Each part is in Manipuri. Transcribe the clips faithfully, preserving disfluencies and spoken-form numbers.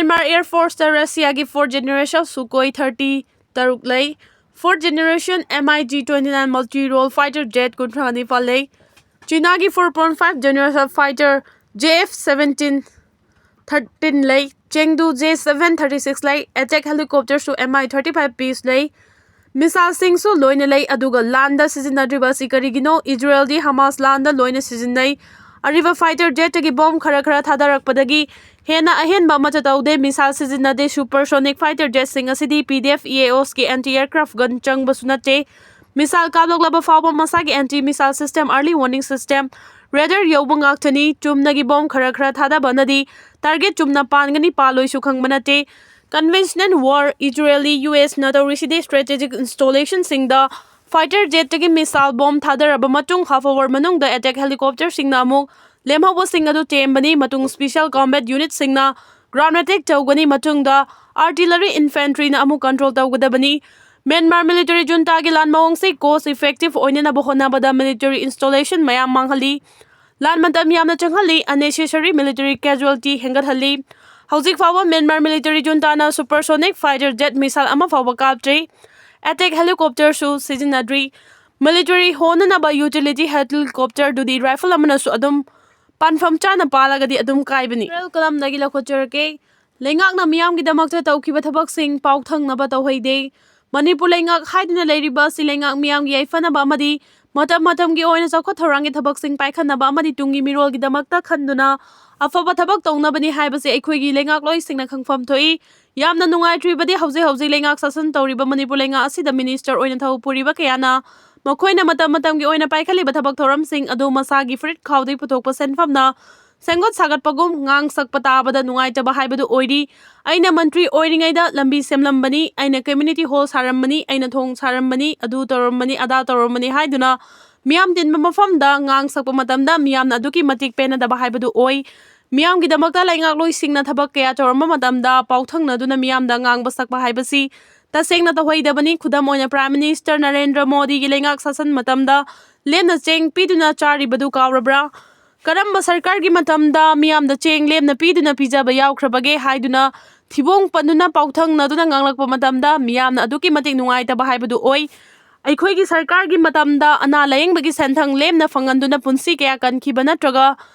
Myanmar Air Force ꯇ ꯔꯁꯤꯌꯥꯒꯤ fourth generation Sukhoi thirty ꯇꯔꯨꯛ ꯂꯩ, fourth generation M I G twenty nine multi role fighter jet ꯀꯨꯟꯊ꯭ꯔꯥ ꯅꯤꯄꯥꯜ ꯂꯩ, ꯆꯤꯅꯥꯒꯤ four point five generation fighter J F seventeen thirteen ꯂꯩ, Chengdu J seven thirty six ꯂꯩ, attack helicopter ꯁꯨ M I thirty five P ꯂꯩ, missile ꯁꯤꯡꯁꯨ ꯂꯣꯏꯅ ꯂꯩ꯫ ꯑꯗꯨꯒ ꯂꯥꯟꯗ ꯁꯤꯖꯤꯟꯅꯗ꯭ꯔꯤꯕ ꯑꯁꯤ ꯀꯔꯤꯒꯤꯅꯣ? ꯏꯖꯔꯦꯜꯗꯤ ꯍꯃꯥꯁ ꯂꯥꯟꯗ ꯂꯣꯏꯅ ꯁꯤꯖꯤꯟꯅꯩ꯫ ꯑꯔꯤꯕ fighter jet ꯇꯒꯤ bomb ꯈꯔ ꯈꯔ ꯊꯥꯗꯔꯛꯄꯗꯒꯤ ꯍꯦꯟꯅ ꯑꯍꯦꯟꯕ ꯑꯃꯠꯇ ꯇꯧꯗꯦ꯫ Missile ꯁꯤꯖꯤꯟꯅꯗꯦ꯫ Supersonic fighter jet ꯁꯤꯡ ꯑꯁꯤꯗꯤ P D F E A Os ꯀꯤ anti aircraft gun ꯆꯪꯕꯁꯨ ꯅꯠꯇꯦ꯫ Missile ꯀꯥꯞꯂꯛꯂꯕ ꯐꯥꯎꯕ ꯃꯁꯥꯒꯤ anti missile system, early warning system, radar ꯌꯧꯕ ꯉꯥꯛꯇꯅꯤ꯫ ꯆꯨꯝꯅꯒꯤ bomb ꯈꯔ ꯈꯔ ꯊꯥꯗꯕꯅꯗꯤ target ꯆꯨꯝꯅ ꯄꯥꯟꯒꯅꯤ ꯄꯥꯜꯂꯣꯏꯁꯨ ꯈꯪꯕ ꯅꯠꯇꯦ꯫ Conventional war ꯏꯖꯔꯦꯜꯂꯤ U S ꯅ ꯇꯧꯔꯤꯁꯤꯗꯤ strategic installation ꯁꯤꯡꯗ fighter jet ꯇꯒꯤ missile bomb ꯊꯥꯗꯔꯕ ꯃꯇꯨꯡ half hour ꯃꯅꯨꯡꯗ attack helicopter ꯁꯤꯡꯅ ꯑꯃꯨꯛ ꯂꯦꯝꯍꯧꯕꯁꯤꯡ ꯑꯗꯨ ꯇꯦꯝꯕꯅꯤ꯫ ꯃꯇꯨꯡ special combat unit ꯁꯤꯡꯅ ground attack ꯇꯧꯒꯅꯤ꯫ ꯃꯇꯨꯡꯗ artillery infantry ꯅ ꯑꯃꯨꯛ control ꯇꯧꯒꯗꯕꯅꯤ꯫ Myanmar military junta ꯒꯤ ꯂꯥꯟ ꯃꯑꯣꯡꯁꯤ cost effective ꯑꯣꯏꯅꯅꯕ ꯍꯣꯠꯅꯕꯗ military installation ꯃꯌꯥꯝ ꯃꯥꯡꯍꯜꯂꯤ꯫ ꯂꯥꯟ ꯃꯇꯝ ꯌꯥꯝꯅ ꯆꯪꯍꯜꯂꯤ꯫ Unnecessary military casualty ꯍꯦꯟꯒꯠꯍꯜꯂꯤ꯫ ꯍꯧꯖꯤꯛ ꯐꯥꯎꯕ Myanmar military junta ꯅ supersonic fighter jet missile ꯑꯃ ꯐꯥꯎꯕ ꯀꯥꯞꯇ꯭ꯔꯤ꯫ Attack helicopter ꯁꯨ ꯁꯤꯖꯤꯟꯅꯗ꯭ꯔꯤ꯫ Military ꯍꯣꯅꯅꯕ utility helicopter ꯗꯨꯗꯤ rifle ꯑꯃꯅꯁꯨ ꯑꯗꯨꯝ ꯄꯥꯟꯐꯝ ꯆꯥꯅ ꯄꯥꯜꯂꯒꯗꯤ ꯑꯗꯨꯝ ꯀꯥꯏꯕꯅꯤ꯫ General ꯀꯂꯝꯗꯒꯤ ꯂꯧꯈꯠꯆꯔꯛꯀꯦ꯫ ꯂꯩꯉꯥꯛꯅ ꯃꯤꯌꯥꯝꯒꯤꯗꯃꯛꯇ ꯇꯧꯈꯤꯕ ꯊꯕꯛꯁꯤꯡ ꯄꯥꯎꯊꯪꯅꯕ ꯇꯧꯍꯩꯗꯦ꯫ ꯃꯅꯤꯄꯨꯔ ꯂꯩꯉꯥꯛ ꯍꯥꯏꯗꯨꯅ ꯂꯩꯔꯤꯕ ꯑꯁꯤ ꯂꯩꯉꯥꯛ ꯃꯤꯌꯥꯝꯒꯤ ꯌꯥꯏꯐꯅꯕ ꯑꯃꯗꯤ ꯃꯇꯝ ꯃꯇꯝꯒꯤ ꯑꯣꯏꯅ ꯆꯥꯎꯈꯠ ꯊꯧꯔꯥꯡꯒꯤ ꯊꯕꯛꯁꯤꯡ ꯄꯥꯏꯈꯠꯅꯕ ꯑꯃꯗꯤ ꯇꯨꯡꯒꯤ ꯃꯤꯔꯣꯜꯒꯤꯗꯃꯛꯇ ꯈꯟꯗꯨꯅ ꯑꯐꯕ ꯊꯕꯛ ꯇꯧꯅꯕꯅꯤ ꯍꯥꯏꯕꯁꯤ ꯑꯩꯈꯣꯏꯒꯤ ꯂꯩꯉꯥꯛꯂꯣꯏꯁꯤꯡꯅ ꯈꯪꯐꯝ ꯊꯣꯛꯏ꯫ ꯌꯥꯝꯅ ꯅꯨꯡꯉꯥꯏꯇ꯭ꯔꯤꯕꯗꯤ ꯍꯧꯖꯤꯛ ꯍꯧꯖꯤꯛ ꯂꯩꯉꯥꯛ ꯁꯥꯁꯟ ꯇꯧꯔꯤꯕ ꯃꯅꯤꯄꯨꯔ ꯂꯩꯉꯥꯛ ꯑꯁꯤꯗ minister ꯑꯣꯏꯅ ꯊꯕꯛ ꯄꯨꯔꯤꯕ ꯀꯌꯥꯅ ꯃꯈꯣꯏꯅ ꯃꯇꯝ ꯃꯇꯝꯒꯤ ꯑꯣꯏꯅ ꯄꯥꯏꯈꯠꯂꯤꯕ ꯊꯕꯛ ꯊꯧꯔꯝꯁꯤꯡ ꯑꯗꯨ ꯃꯁꯥꯒꯤ ꯐꯨꯔꯤꯠ ꯈꯥꯎꯗꯒꯤ ꯄꯨꯊꯣꯛꯄ ꯁꯦꯟꯐꯝꯅ ꯁꯦꯝꯒꯠ ꯁꯥꯒꯠꯄꯒꯨꯝ ꯉꯥꯡ ꯁꯛꯄ ꯇꯥꯕꯗ ꯅꯨꯡꯉꯥꯏꯇꯕ ꯍꯥꯏꯕꯗꯨ ꯑꯣꯏꯔꯤ꯫ ꯑꯩꯅ ꯃꯟꯇ꯭ꯔꯤ ꯑꯣꯏꯔꯤꯉꯩꯗ ꯂꯝꯕꯤ ꯁꯦꯝꯂꯝꯕꯅꯤ, ꯑꯩꯅ community hall ꯁꯥꯔꯝꯕꯅꯤ, ꯑꯩꯅ ꯊꯣꯡ ꯁꯥꯔꯝꯕꯅꯤ, ꯑꯗꯨ ꯇꯧꯔꯝꯕꯅꯤ, ꯑꯗꯥ ꯇꯧꯔꯝꯕꯅꯤ ꯍꯥꯏꯗꯨꯅ ꯃꯤꯌꯥꯝ ꯇꯤꯟꯕ ꯃꯐꯝꯗ ꯉꯥꯡ ꯁꯛꯄ ꯃꯇꯝꯗ ꯃꯤꯌꯥꯝꯅ ꯑꯗꯨꯛꯀꯤ ꯃꯇꯤꯛ ꯄꯦꯟꯅꯗꯕ ꯍꯥꯏꯕꯗꯨ ꯑꯣꯏ꯫ ꯃꯤꯌꯥꯝꯒꯤꯗꯃꯛꯇ ꯂꯩꯉꯥꯛꯂꯣꯏꯁꯤꯡꯅ ꯊꯕꯛ ꯀꯌꯥ ꯇꯧꯔꯝꯕ ꯃꯇꯝꯗ ꯄꯥꯎꯊꯪꯅꯗꯨꯅ ꯃꯤꯌꯥꯝꯗ ꯉꯥꯡꯕ ꯁꯛꯄ ꯍꯥꯏꯕꯁꯤ ꯇꯁꯦꯡꯅ ꯇꯧꯍꯩꯗꯕꯅꯤ꯫ ꯈꯨꯗꯝ ꯑꯣꯏꯅ Prime Minister ꯅꯔꯦꯟꯗ꯭ꯔ ꯃꯣꯗꯤꯒꯤ ꯂꯩꯉꯥꯛ ꯁꯥꯁꯟ ꯃꯇꯝꯗ ꯂꯦꯝꯅ ꯆꯦꯡ ꯄꯤꯗꯨꯅ ꯆꯥꯔꯤꯕꯗꯨ ꯀꯥꯎꯔꯕ꯭ꯔꯥ? ꯀꯔꯝꯕ ꯁꯔꯀꯥꯔꯒꯤ ꯃꯇꯝꯗ ꯃꯤꯌꯥꯝꯗ ꯆꯦꯡ ꯂꯦꯝꯅ ꯄꯤꯗꯨꯅ ꯄꯤꯖꯕ ꯌꯥꯎꯈ꯭ꯔꯕꯒꯦ ꯍꯥꯏꯗꯨꯅ ꯊꯤꯕꯣꯡ ꯄꯟꯗꯨꯅ ꯄꯥꯎꯊꯪꯅꯗꯨꯅ ꯉꯥꯡꯂꯛꯄ ꯃꯇꯝꯗ ꯃꯤꯌꯥꯝꯅ ꯑꯗꯨꯛꯀꯤ ꯃꯇꯤꯛ ꯅꯨꯡꯉꯥꯏꯇꯕ ꯍꯥꯏꯕꯗꯨ ꯑꯣꯏ꯫ ꯑꯩꯈꯣꯏꯒꯤ ꯁꯔꯀꯥꯔꯒꯤ ꯃꯇꯝꯗ ꯑꯅꯥ ꯂꯥꯌꯦꯡꯕꯒꯤ ꯁꯦꯟꯊꯪ ꯂꯦꯝꯅ ꯐꯪꯍꯟꯗꯨꯅ ꯄꯨꯟꯁꯤ ꯀꯌꯥ ꯀꯟꯈꯤꯕ ꯅꯠꯇ꯭ꯔꯒ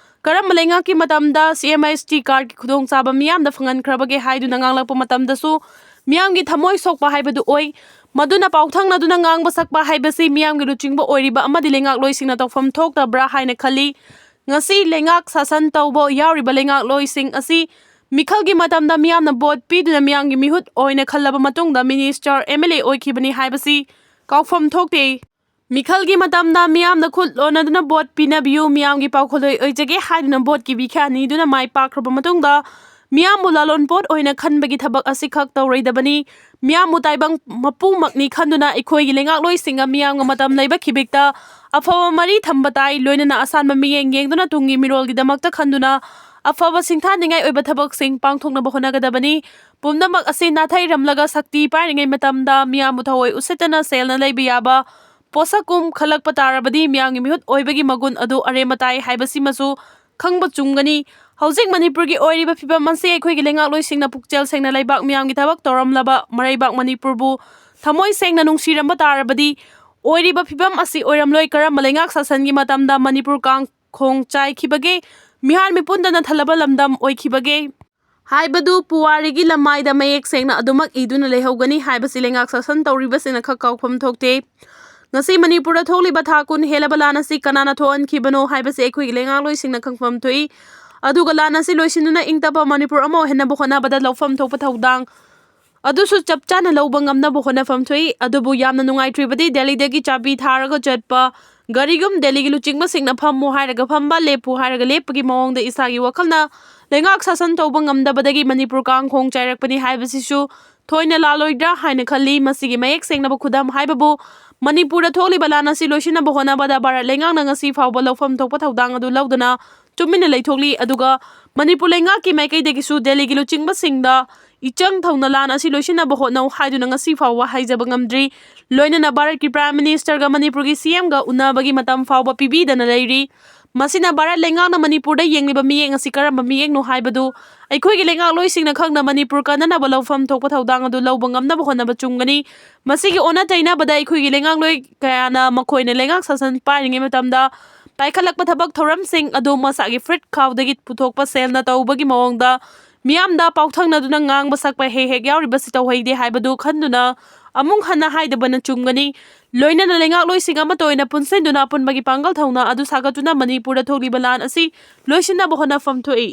ꯀꯔꯝꯕ ꯂꯩꯉꯥꯛꯀꯤ ꯃꯇꯝꯗ ꯁꯤ ꯑꯦꯝ ꯑꯦꯁ ꯇꯤ ꯀꯥꯔꯗꯀꯤ ꯈꯨꯗꯣꯡꯆꯥꯕ ꯃꯤꯌꯥꯝꯗ ꯐꯪꯍꯟꯈ꯭ꯔꯕꯒꯦ ꯍꯥꯏꯗꯨꯅ ꯉꯥꯡꯂꯛꯄ ꯃꯇꯝꯗꯁꯨ ꯃꯤꯌꯥꯝꯒꯤ ꯊꯃꯣꯏ ꯁꯣꯛꯄ ꯍꯥꯏꯕꯗꯨ ꯑꯣꯏ꯫ ꯃꯗꯨꯅ ꯄꯥꯎꯊꯪꯅꯗꯨꯅ ꯉꯥꯡꯕ ꯁꯛꯄ ꯍꯥꯏꯕꯁꯤ ꯃꯤꯌꯥꯝꯒꯤ ꯂꯨꯆꯤꯡꯕ ꯑꯣꯏꯔꯤꯕ ꯑꯃꯗꯤ ꯂꯩꯉꯥꯛꯂꯣꯏꯁꯤꯡꯅ ꯇꯧꯐꯝ ꯊꯣꯛꯇꯕ꯭ꯔꯥ ꯍꯥꯏꯅ ꯈꯜꯂꯤ꯫ ꯉꯁꯤ ꯂꯩꯉꯥꯛ ꯁꯥꯁꯟ ꯇꯧꯕ ꯌꯥꯎꯔꯤꯕ ꯂꯩꯉꯥꯛꯂꯣꯏꯁꯤꯡ ꯑꯁꯤ ꯃꯤꯈꯜꯒꯤ ꯃꯇꯝꯗ ꯃꯤꯌꯥꯝꯅ ꯚꯣꯠ ꯄꯤꯗꯨꯅ ꯃꯤꯌꯥꯝꯒꯤ ꯃꯤꯍꯨꯠ ꯑꯣꯏꯅ ꯈꯜꯂꯕ ꯃꯇꯨꯡꯗ ꯃꯤꯅꯤꯁꯇꯔ, ꯑꯦꯝ ꯑꯦꯜ ꯑꯦ ꯑꯣꯏꯈꯤꯕꯅꯤ ꯍꯥꯏꯕꯁꯤ ꯀꯥꯎꯐꯝ ꯊꯣꯛꯇꯦ꯫ ꯃꯤꯈꯜꯒꯤ ꯃꯇꯝꯗ ꯃꯤꯌꯥꯝꯅ ꯈꯨꯠ ꯂꯣꯟꯅꯗꯨꯅ ꯚꯣꯠ ꯄꯤꯅꯕꯤꯌꯨ, ꯃꯤꯌꯥꯝꯒꯤ ꯄꯥꯎꯈꯣꯜꯂꯣꯏ ꯑꯣꯏꯖꯒꯦ ꯍꯥꯏꯗꯨꯅ ꯚꯣꯠꯀꯤ ꯚꯤꯈ꯭ꯌꯥ ꯅꯤꯗꯨꯅ ꯃꯥꯏ ꯄꯥꯛꯈ꯭ꯔꯕ ꯃꯇꯨꯡꯗ ꯃꯤꯌꯥꯝꯕꯨ ꯂꯥꯂꯣꯟ ꯄꯣꯠ ꯑꯣꯏꯅ ꯈꯟꯕꯒꯤ ꯊꯕꯛ ꯑꯁꯤꯈꯛ ꯇꯧꯔꯣꯏꯗꯕꯅꯤ꯫ ꯃꯤꯌꯥꯝꯕꯨ ꯇꯥꯏꯕꯪ ꯃꯄꯨꯃꯛꯅꯤ ꯈꯟꯗꯨꯅ ꯑꯩꯈꯣꯏꯒꯤ ꯂꯩꯉꯥꯛꯂꯣꯏꯁꯤꯡꯒ ꯃꯤꯌꯥꯝꯒ ꯃꯇꯝ ꯂꯩꯕ ꯈꯤꯕꯤꯛꯇ ꯑꯐꯕ ꯃꯔꯤ ꯊꯝꯕ ꯇꯥꯏ꯫ ꯂꯣꯏꯅꯅ ꯑꯁꯥꯟꯕ ꯃꯤꯠꯌꯦꯡ ꯌꯦꯡꯗꯨꯅ ꯇꯨꯡꯒꯤ ꯃꯤꯔꯣꯜꯒꯤꯗꯃꯛꯇ ꯈꯟꯗꯨꯅ ꯑꯐꯕ ꯁꯤꯡꯊꯥꯅꯤꯡꯉꯥꯏ ꯑꯣꯏꯕ ꯊꯕꯛꯁꯤꯡ ꯄꯥꯡꯊꯣꯛꯅꯕ ꯍꯣꯠꯅꯒꯗꯕꯅꯤ꯫ ꯄꯨꯝꯅꯃꯛ ꯑꯁꯤ ꯅꯥꯊꯩꯔꯝꯂꯒ ꯁꯛꯇꯤ ꯄꯥꯏꯔꯤꯉꯩ ꯃꯇꯝꯗ ꯃꯤꯌꯥꯝꯕꯨ ꯊꯑꯣꯏ ꯎꯁꯤꯠꯇꯅ ꯁꯦꯜꯅ ꯂꯩꯕ ꯌꯥꯕ ꯄꯣꯠꯁꯛꯀꯨꯝ ꯈꯜꯂꯛꯄ ꯇꯥꯔꯕꯗꯤ ꯃꯤꯌꯥꯝꯒꯤ ꯃꯤꯍꯨꯠ ꯑꯣꯏꯕꯒꯤ ꯃꯒꯨꯟ ꯑꯗꯨ ꯑꯔꯦꯝꯕ ꯇꯥꯏ ꯍꯥꯏꯕꯁꯤꯃꯁꯨ ꯈꯪꯕ ꯆꯨꯝꯒꯅꯤ꯫ ꯍꯧꯖꯤꯛ ꯃꯅꯤꯄꯨꯔꯒꯤ ꯑꯣꯏꯔꯤꯕ ꯐꯤꯕꯝ ꯑꯁꯤ ꯑꯩꯈꯣꯏꯒꯤ ꯂꯩꯉꯥꯛꯂꯣꯏꯁꯤꯡꯅ ꯄꯨꯛꯆꯦꯜ ꯁꯦꯡꯅ ꯂꯩꯕꯥꯛ ꯃꯤꯌꯥꯝꯒꯤ ꯊꯕꯛ ꯇꯧꯔꯝꯂꯕ ꯃꯔꯩꯕꯥꯛ ꯃꯅꯤꯄꯨꯔꯕꯨ ꯊꯃꯣꯏ ꯁꯦꯡꯅ ꯅꯨꯡꯁꯤꯔꯝꯕ ꯇꯥꯔꯕꯗꯤ ꯑꯣꯏꯔꯤꯕ ꯐꯤꯕꯝ ꯑꯁꯤ ꯑꯣꯏꯔꯝꯂꯣꯏ꯫ ꯀꯔꯝꯕ ꯂꯩꯉꯥꯛ ꯁꯥꯁꯟꯒꯤ ꯃꯇꯝꯗ ꯃꯅꯤꯄꯨꯔ ꯀꯥꯡꯈꯣꯡ ꯆꯥꯏꯈꯤꯕꯒꯦ, ꯃꯤꯍꯥꯠ ꯃꯤꯄꯨꯟꯗꯅ ꯊꯜꯂꯕ ꯂꯝꯗꯝ ꯑꯣꯏꯈꯤꯕꯒꯦ ꯍꯥꯏꯕꯗꯨ ꯄꯨꯋꯥꯔꯤꯒꯤ ꯂꯃꯥꯏꯗ ꯃꯌꯦꯛ ꯁꯦꯡꯅ ꯑꯗꯨꯃꯛ ꯏꯗꯨꯅ ꯂꯩꯍꯧꯒꯅꯤ ꯍꯥꯏꯕꯁꯤ ꯂꯩꯉꯥꯛ ꯁꯥꯁꯟ ꯇꯧꯔꯤꯕꯁꯤꯡꯅ ꯈꯛ ꯀꯥꯎꯐꯝ ꯊꯣꯛꯇꯦ꯫ ꯉꯁꯤ ꯃꯅꯤꯄꯨꯔꯗ ꯊꯣꯛꯂꯤꯕ ꯊꯥ ꯀꯨꯟ ꯍꯦꯜꯂꯕ ꯂꯥꯟ ꯑꯁꯤ ꯀꯅꯥꯅ ꯊꯣꯛꯍꯟꯈꯤꯕꯅꯣ ꯍꯥꯏꯕꯁꯤ ꯑꯩꯈꯣꯏꯒꯤ ꯂꯩꯉꯥꯛꯂꯣꯏꯁꯤꯡꯅ ꯈꯪꯐꯝ ꯊꯣꯛꯏ꯫ ꯑꯗꯨꯒ ꯂꯥꯟ ꯑꯁꯤ ꯂꯣꯏꯁꯤꯟꯗꯨꯅ ꯏꯪ ꯇꯞꯄ ꯃꯅꯤꯄꯨꯔ ꯑꯃ ꯑꯣꯏꯍꯟꯅꯕ ꯍꯣꯠꯅꯕꯗ ꯂꯧꯐꯝ ꯊꯣꯛꯄ ꯊꯧꯗꯥꯡ ꯑꯗꯨꯁꯨ ꯆꯞ ꯆꯥꯅ ꯂꯧꯕ ꯉꯝꯅꯕ ꯍꯣꯠꯅꯐꯝ ꯊꯣꯛꯏ꯫ ꯑꯗꯨꯕꯨ ꯌꯥꯝꯅ ꯅꯨꯡꯉꯥꯏꯇ꯭ꯔꯤꯕꯗꯤ ꯗꯦꯜꯂꯤꯗꯒꯤ ꯆꯥꯕꯤ ꯊꯥꯔꯒ ꯆꯠꯄ ꯒꯥꯔꯤꯒꯨꯝ ꯗꯦꯜꯂꯤꯒꯤ ꯂꯨꯆꯤꯡꯕꯁꯤꯡꯅ ꯐꯝꯃꯨ ꯍꯥꯏꯔꯒ ꯐꯝꯕ, ꯂꯦꯞꯄꯨ ꯍꯥꯏꯔꯒ ꯂꯦꯞꯄꯒꯤ ꯃꯑꯣꯡꯗ ꯏꯁꯥꯒꯤ ꯋꯥꯈꯜꯅ ꯂꯩꯉꯥꯛ ꯁꯥꯁꯟ ꯇꯧꯕ ꯉꯝꯗꯕꯗꯒꯤ ꯃꯅꯤꯄꯨꯔ ꯀꯥꯡꯈꯣꯡ ꯆꯥꯏꯔꯛꯄꯅꯤ ꯍꯥꯏꯕꯁꯤꯁꯨ ꯊꯣꯏꯅ ꯂꯥꯜꯂꯣꯏꯗ꯭ꯔꯥ ꯍꯥꯏꯅ ꯈꯜꯂꯤ꯫ ꯃꯁꯤꯒꯤ ꯃꯌꯦꯛ ꯁꯦꯡꯂꯕ ꯈꯨꯗꯝ ꯍꯥꯏꯕꯕꯨ ꯃꯅꯤꯄꯨꯔꯗ ꯊꯣꯛꯂꯤꯕ ꯂꯥꯟ ꯑꯁꯤ ꯂꯣꯏꯁꯤꯟꯅꯕ ꯍꯣꯠꯅꯕꯗ ꯚꯥꯔꯠ ꯂꯩꯉꯥꯛꯅ ꯉꯁꯤ ꯐꯥꯎꯕ ꯂꯧꯐꯝ ꯊꯣꯛꯄ ꯊꯧꯗꯥꯡ ꯑꯗꯨ ꯂꯧꯗꯨꯅ ꯇꯨꯃꯤꯟꯅ ꯂꯩꯊꯣꯛꯂꯤ꯫ ꯑꯗꯨꯒ ꯃꯅꯤꯄꯨꯔ ꯂꯩꯉꯥꯛꯀꯤ ꯃꯥꯏꯀꯩꯗꯒꯤꯁꯨ ꯗꯦꯜꯂꯤꯒꯤ ꯂꯨꯆꯤꯡꯕꯁꯤꯡꯗ ꯏꯆꯪ ꯊꯧꯅ ꯂꯥꯟ ꯑꯁꯤ ꯂꯣꯏꯁꯤꯟꯅꯕ ꯍꯣꯠꯅꯧ ꯍꯥꯏꯗꯨꯅ ꯉꯁꯤ ꯐꯥꯎꯕ ꯍꯥꯏꯖꯕ ꯉꯝꯗ꯭ꯔꯤ꯫ ꯂꯣꯏꯅꯅ ꯚꯥꯔꯠꯀꯤ ꯄ꯭ꯔꯥꯏꯝ ꯃꯤꯅꯤꯁꯇꯔꯒ ꯃꯅꯤꯄꯨꯔꯒꯤ ꯁꯤ ꯑꯦꯝꯒ ꯎꯅꯕꯒꯤ ꯃꯇꯝ ꯐꯥꯎꯕ ꯄꯤꯕꯤꯗꯅ ꯂꯩꯔꯤ꯫ ꯃꯁꯤꯅ ꯚꯥꯔꯠ ꯂꯩꯉꯥꯛꯅ ꯃꯅꯤꯄꯨꯔꯗ ꯌꯦꯡꯂꯤꯕ ꯃꯤꯠꯌꯦꯡ ꯑꯁꯤ ꯀꯔꯝꯕ ꯃꯤꯠꯌꯦꯡꯅꯣ ꯍꯥꯏꯕꯗꯨ ꯑꯩꯈꯣꯏꯒꯤ ꯂꯩꯉꯥꯛꯂꯣꯏꯁꯤꯡꯅ ꯈꯪꯅ ꯃꯅꯤꯄꯨꯔ ꯀꯟꯅꯅꯕ ꯂꯧꯐꯝ ꯊꯣꯛꯄ ꯊꯧꯗꯥꯡ ꯑꯗꯨ ꯂꯧꯕ ꯉꯝꯅꯕ ꯍꯣꯠꯅꯕ ꯆꯨꯝꯒꯅꯤ꯫ ꯃꯁꯤꯒꯤ ꯑꯣꯟꯅ ꯇꯩꯅꯕꯗ ꯑꯩꯈꯣꯏꯒꯤ ꯂꯩꯉꯥꯛꯂꯣꯏ ꯀꯌꯥꯅ ꯃꯈꯣꯏꯅ ꯂꯩꯉꯥꯛ ꯁꯥꯁꯟ ꯄꯥꯏꯔꯤꯉꯩ ꯃꯇꯝꯗ ꯄꯥꯏꯈꯠꯂꯛꯄ ꯊꯕꯛ ꯊꯧꯔꯝꯁꯤꯡ ꯑꯗꯨ ꯃꯁꯥꯒꯤ ꯐꯨꯔꯤꯠ ꯈꯥꯎꯗꯒꯤ ꯄꯨꯊꯣꯛꯄ ꯁꯦꯜꯅ ꯇꯧꯕꯒꯤ ꯃꯑꯣꯡꯗ ꯃꯤꯌꯥꯝꯗ ꯄꯥꯎꯊꯪꯅꯗꯨꯅ ꯉꯥꯡꯕ ꯁꯛꯄ ꯍꯦꯛ ꯍꯦꯛ ꯌꯥꯎꯔꯤꯕꯁꯤ ꯇꯧꯍꯩꯗꯦ ꯍꯥꯏꯕꯗꯨ ꯈꯟꯗꯨꯅ ꯑꯃꯨꯛ ꯍꯟꯅ ꯍꯥꯏꯗꯕꯅ ꯆꯨꯝꯒꯅꯤ꯫ ꯂꯣꯏꯅꯅ ꯂꯩꯉꯥꯛꯂꯣꯏꯁꯤꯡ ꯑꯃꯠꯇ ꯑꯣꯏꯅ ꯄꯨꯟꯁꯤꯟꯗꯨꯅ ꯑꯄꯨꯟꯕꯒꯤ ꯄꯥꯡꯒꯜ ꯊꯧꯅꯥ ꯑꯗꯨ ꯁꯥꯒꯠꯇꯨꯅ ꯃꯅꯤꯄꯨꯔꯗ ꯊꯣꯛꯂꯤꯕ ꯂꯥꯟ ꯑꯁꯤ ꯂꯣꯏꯁꯤꯟꯅꯕ ꯍꯣꯠꯅꯐꯝ ꯊꯣꯛꯏ꯫